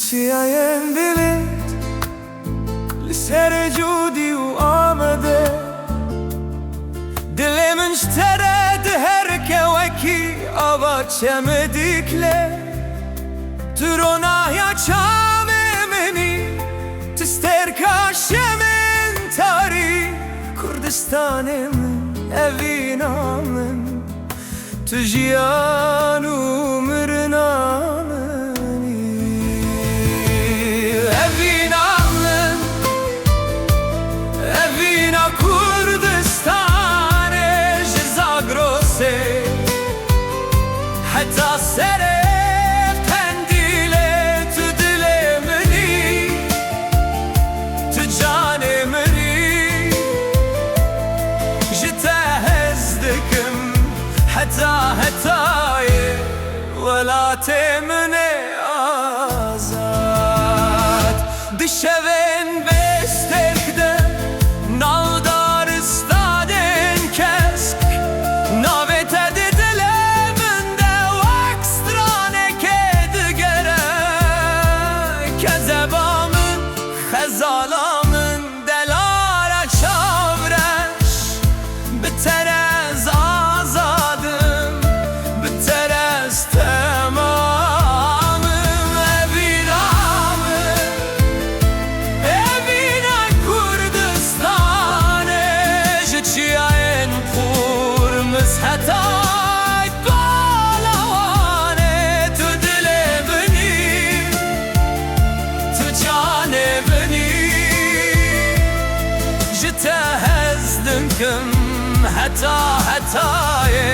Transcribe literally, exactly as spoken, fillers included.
Çiyayên dilê li ser Cûdî û Amedê. Dilê min ji te re diherike wekî ava çemê Dîklê. Tu ronahiya çavê min î, tu stêrka şemên tarî. Kurdistanê min, evîna min, tu jiyan û mirina min î. Evîna min, evîna Kurdistanê, ji Zagrosê heta serê Qendîlê, tu dilê min î, tu canê min î. Ji te hez dikim heta hetayê, welatê min ê azad. Di şevên bê stêrk de, nav daristanên kesk, navê te di dilê min de wek stranekê digere. Kezeba min, xezala min, delala çavreş, bi te re ez azad im, bi te re ez temam im. Evîna min, evîna Kurdistanê, ji çiyayên Qurmiz heta Palawanê, tu dilê min î, tu canê min î. Ji te hez dikim heta hetayê,